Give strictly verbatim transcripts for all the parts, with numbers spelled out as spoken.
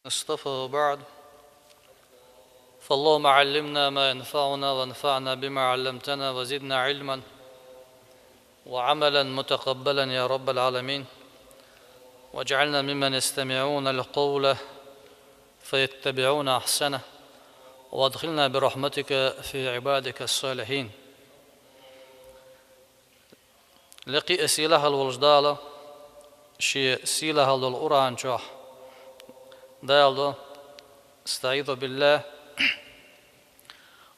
اصطفى وبعد. فاللهم علمنا ما ينفعنا وانفعنا بما علمتنا وزدنا علما وعملا متقبلا يا رب العالمين. واجعلنا ممن يستمعون القول فيتبعون أحسنه. وأدخلنا برحمتك في عبادك الصالحين. Лекхи а сийлахьал волчу Дала шен сийлахьал долу Къуръан чохь Дала до: أستعيذ بالله.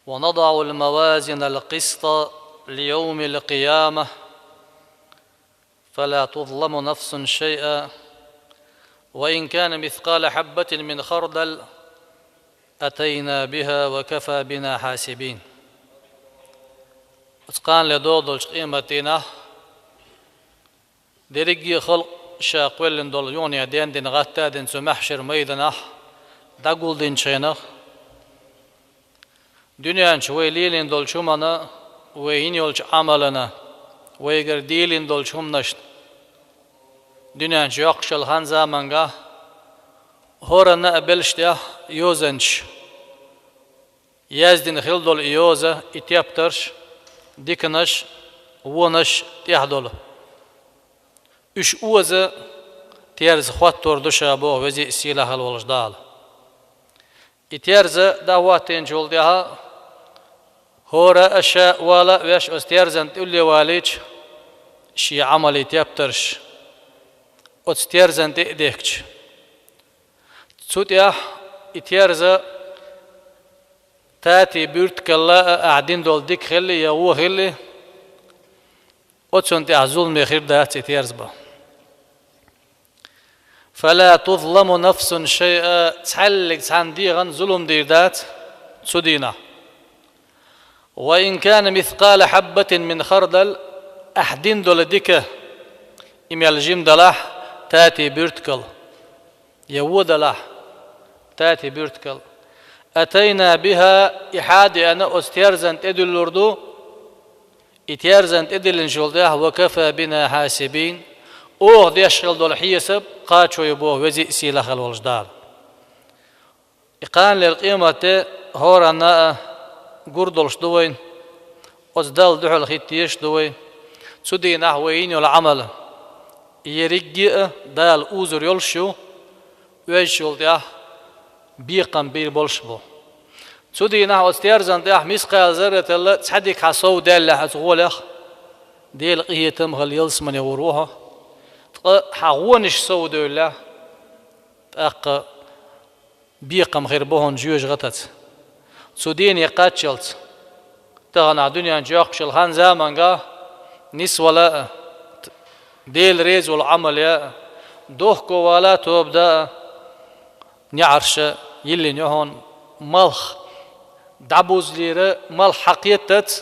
ونضع الموازين القسط ليوم القيامة فلا تظلم نفس شيئا وإن كان مثقال حبة من خردل أتينا بها وكفى بنا حاسبين. Оцу кханале догӀу долчу къематдийнахь дерриге а халкъ ша кхоьллина долу юханехь дендина гӀаттадина цу маьхьшар майданахь дӀагулдинчу хенахь, дуьнен чу вай лелийна долчу хӀуманна, вай йина йолчу Ӏамална, вайгара дийлина долчу хӀуманашна, дуьнен чу йоккхуш йолу хан-заманга хӀоранна а белшаш тӀехь йозанчаш яздина хила долу и йоза, и тептарш, диканаш, вонаш тӀехь долу. Уьш оза, терза хӀоттор ду ша боху веза а сийлахьал волчу Дала. И терза дӀахӀоттийначул тӀаьхьа хӀора а ша а вала а веш оцу терзан тӀулле валийча, шен Ӏамалан тептарш оцу терзан тӀе а дехкича. Цу тӀехь и терза тати буьртигала а ахь дина долу дика хилли я вон хилли, оцунна тӀехь зуламе хир дац и терза бан. فلا تظلم نفس شيئا, цхьаллиг цхьана дегӀан зулам дийр дац цу дийнахь. وإن كان مثقال حبة من خردل, ахь дина долу дика, и мел жима далахь, тати буьртигал, я вон далахь, тати буьртигал, أتينا بها, и хьадеана оцу терзан тӀедуьллур ду, и терзан тӀедиллинчул тӀаьхьа وكفى بنا حاسبين, оха деш хила долу хьесап кхачо ю боху веза а сийлахьал волчу Дала. И кханалера къематде хӀоранна а гур долуш ду вайна, оцу Далла дуьхьал хӀиттош ду вай. Цу дийнахь вай йина йолу Ӏамал ерригге а Дала узур йолуш ю, оьшучул тӀаьхьа бекхам бийр болуш бу. Цу дийнахь оцу терзан тӀехь мискъал зарратал цхьа дика хьан сов даьллехь оцу гӀолех, Делан къинхетам а хилла ялсамане гӀур ву хьо. Ткъа хьан гӀонаш сов девллехь, тӀаккха бекхам хир бу хьуна жоьжахатаца. Цу дийне кхаччалц, тахана ахь дуьнен чу йоккхуш йолу хан-заманга нисвала а, Делан реза волу Ӏамал яа а, дохко вала а, тоба даа а, неӀарш йиллина ю хьуна, малх дӀабузлийра, малх хьакхеттац,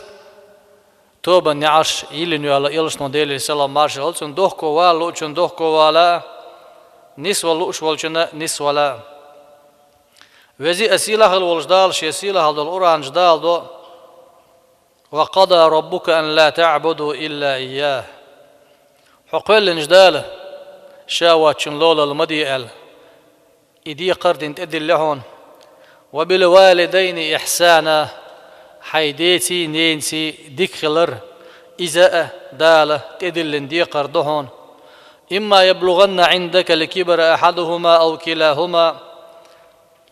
тобан неӀарш йиллина ю аьлла, Элчано, Делера салам-маршалла хуьлда цунна, дохко вала луучунна дохко вала а, нисвала лууш волчунна нисвала а. Веза а сийлахьал волчу Дала шен сийлахьал долу Къуръан чу Дала до: وقضى ربك ألا تعبدوا إلا إياه. Хьо кхоьллинчу Дала ша воцчунна лолалла ма де аьлла, и декхар дина тӀедиллина хьуна. وبالوالدين إحسانا, хьайн деций, ненаций дика хилар, иза а Дала тӀедиллина декхар ду хьуна. إما يبلغن عندك الكبر أحدهما أو كلاهما.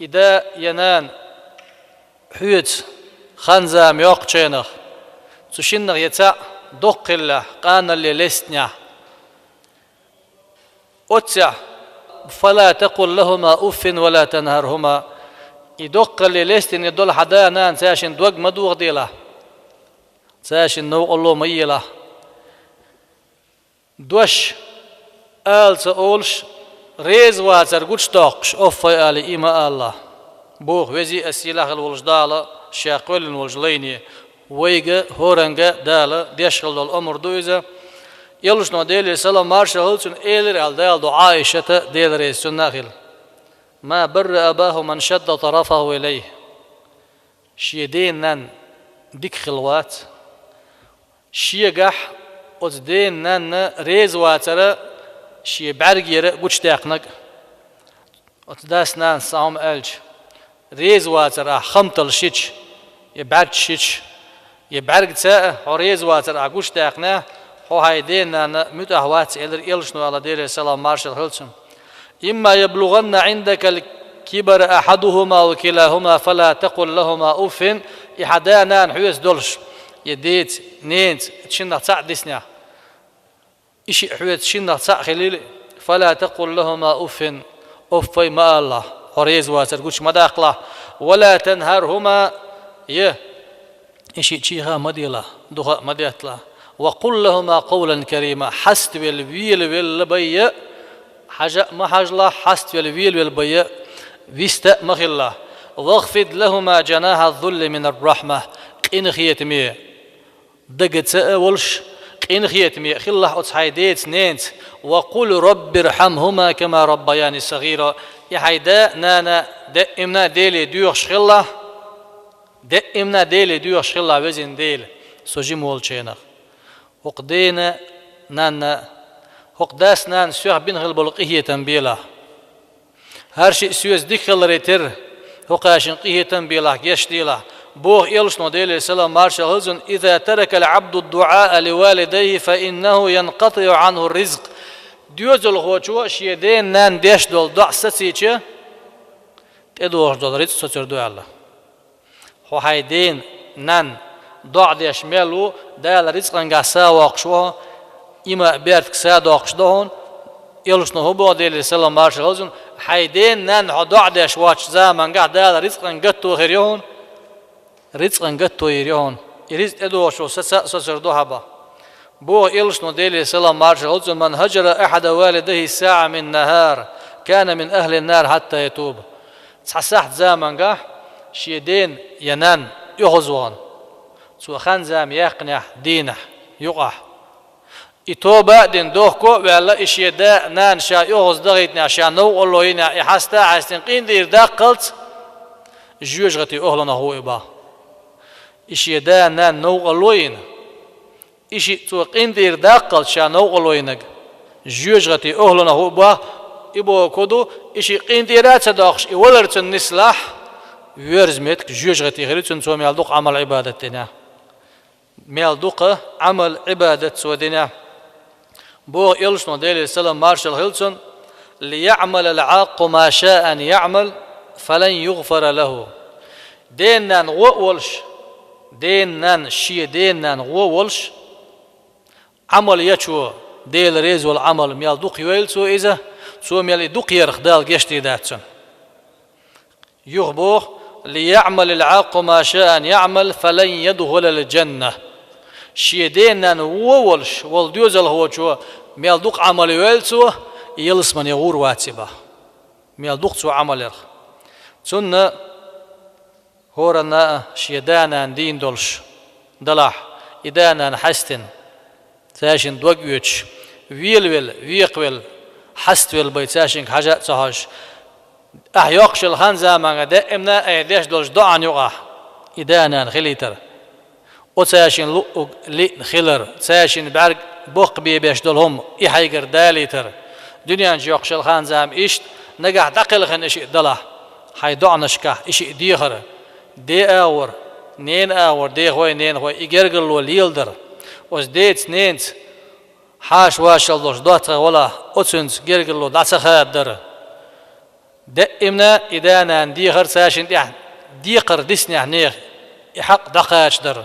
И да я нана хьоьца хан-зама йоккхучу хенахь, цу шиннах я цхьаъ доккха хиллехь, къаналле лестинехь, оццехь: فلا تقل لهما أف ولا تنهرهما. И доккхалле лестина долу хьан да-нана цаьршинна дог ма дохаделахь, цаьршинна новкъарло ма елахь. Дош ала ца олуш, реза вацар гучудоккхуш, оффай алий, и ма алалахь, боху веза а сийлахьал волчу Дала ша кхоьллина волчу лайне. Вайга, хӀоранга Дала деш хила долу омра ду иза. Элчано, Делера салам-маршалла хуьлда цунна, элира аьлла Дала до Ӏайшата, Дела реза цунна а хила: ما بر أباه من شد طرفه إليه. Шен ден-нанна дика хилла вац шегахь оцу ден-нанна реза вацара шен бӀаьргера гучудаьккхинарг. Оцу дас-нанас цхьа хӀума аьлча, реза вацар ахь хамталла шича, я бӀаьрча шича, я бӀаьргаца а хьо реза вацар ахь гучудаьккхина, хьо хьайн ден-нанна муьтӀахь вац, элира элчано, Делера салам маршалла хуьлда цунна. «إما يبلغن عندك الكبر أحدهما أو كلاهما فلا تقل لهما أف». И хьан да-нана хьоьца долуш, я деца, ненаца, шиннах цхьаъ диснехь, и шиъ хьоьца шиннах цхьаъ хилийла, «فلا تقل لهما أف», уффай ма алалахь, хьо реза вацар гучу ма даккхалахь, «ولا تنهرهما», я и шиъ чӀогӀа а ма делахь, духа а ма детталахь, «وقل لهما قولا كريما», хьаставелла велавелла байа, хьажа а ма хьажалахь, хьаставелла велавелла байа, виста а ма хилалахь, «واخفض لهما جناح الذل من الرحمة», къинхетаме дагаца а волуш, къинхетаме а хилалахь оцу хьайн деца, ненаца, «وقل رب ارحمهما كما ربياني صغيرا». И хьайн да-нана даимна Деле доьхуш хилалахь, даимна Деле доьхуш хилалахь, везан Дела, со жима волчу хенахь. ХӀокху дена, нанна, хӀокху дас-нанас соьх бина хила болу къинхетам белахь. ХӀара шиъ соьца дика хиларе терра, хӀокхаьшна къинхетам белахь, гечделахь, боху элчано, Делера салам маршалла хуьлда цунна: «إذا ترك العبد الدعاء لوالديه فإنه ينقطع عنه الرزق». Доьзалхочо шен ден-нанна деш долу доӀа сацийча, тӀедогӀуш долу рицкъ соцур ду аьлла. Хьо хьайн ден-нанна доӀа деш мел ву, Дала рицкъангахь са воккхуш ву хьо, иман а, бертиг а са доккхуш ду хьуна. Элчано хӀун боху, Делера салам маршалла хуьлда цунна: хьайн ден-нанна хьо доӀа деш воцчу замангахь Дала рицкъан гатто хир ю хьуна, рицкъан гатто йийр ю хьуна. И рицкъ тӀедогӀучо саца а соцур ду хьан боху. Боху элчано, Делера салам маршалла хуьлда цунна: «من هجر أحد والديه ساعة من نهار كان من أهل النار حتى يتوب». Цхьа сахьт замангахь шен ден я нанна оьгӀазвахана, цо хан-зама яьккхинехь дийнахь юкъахь, и тоба а дина, дохко а ваьлла, и шен да-нана ша оьгӀаздахийтинехь, ша новкъарло йинехь, и хьаста а хьаьстина, къинтӀера даккхалц, жоьжахатин охӀланах ву и боху. И шен да-нанна новкъарло а йина, и шиъ цо къинтӀера даккхалц, ша новкъарло йинарг, жоьжахатин охӀланах ву боху. И бохург хӀун ду, и шиъ къинтӀера а ца доккхуш, и валар цунна нислахь, воьрза меттиг жоьжахати хир ю цунна, цо мел дукха Ӏамал-Ӏибадат динехь. Мел дукха Ӏамал-Ӏибадат цо динехь. Боху элчано, Делера салам маршалла хуьлда цунна: «ليعمل العاق ما شاء أن يعمل فلن يغفر له». Ден-нанна гӀо а волуш, ден-нанна, шен ден-нанна гӀо а волуш, Ӏамал ечо, Дела реза волу Ӏамал мел дукха йойла цо иза, цо мел и дукха ярах Дала гечдийр дац цунна. Юха боху: «ليعمل العاق ما شاء أن يعمل فلن يدخل الجنة». Шен ден-нанна вон волуш волу доьзалхочо мел дукха Ӏамал йойла цо, ялсамане гӀур вац и боху. Мел дукха цо Ӏамал ярах. Цунна хӀоранна а шен да-нана дийна долуш далахь, и да-нана хьаьстина, цаьшинна дог оьцуш, велавелла, векхавелла, хьаставелла бай, цаьшинга хьажа а ца хьожуш, ахь йоккхуш йолу хан-заманга даимна а айхьа деш долчу доӀан юкъахь и да-нана хилийтар. Оцаьшинна луъург лиъна хилар, цаьшинна бӀаьрг боккха бебеш долу хӀума и хьайгара далийтар. Дуьнен чу йоккхуш йолу хан-зама иштта, нагахь дӀакхелхина и шиъ далахь, хьайн доӀанашкахь и шиъ дехар, ден агӀор, ненан агӀор, дехой, ненахой, и гергарло леладар. Оцу деца, ненаца хьаша-вашалла долуш доттагӀий валахь, оцуьнца гергарло дӀа ца хададар. Даимна и да-нана дехар, цаьшинна тӀехь декхар диснехь нехан и хьакъ дӀакхачадар.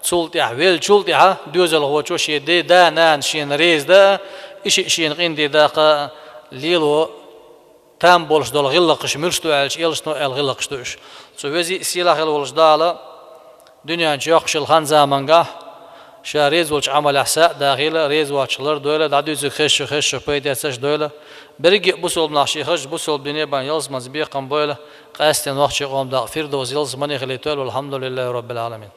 Цул тӀаьхьа, веллачул тӀаьхьа доьзалхочо шен де-, да-нана шена реза дан а, и шиъ шена къинтӀера даккха а лело там болуш долу гӀиллакхаш муьлш ду аьлча, элчано аьлла гӀиллакхаш ду уьш. Цу везий а, сийлахь хилла волчу Дала дуьнен чу йоккхуш йолу хан-замангахь ша реза волчу Ӏамалехь са а дахийла, реза воцчух лардойла, дӀадуьйцург хезча, хезча пайда эцарш а дойла. Берриге а бусалба нах шен хазачу бусалба дине бан ялсаманица бекхам бойла, къаьсттина нохчийн къоман дакъа Фирдовс ялсамани хилийтойла. Валхьамдулиллахи роббил Ӏаламин.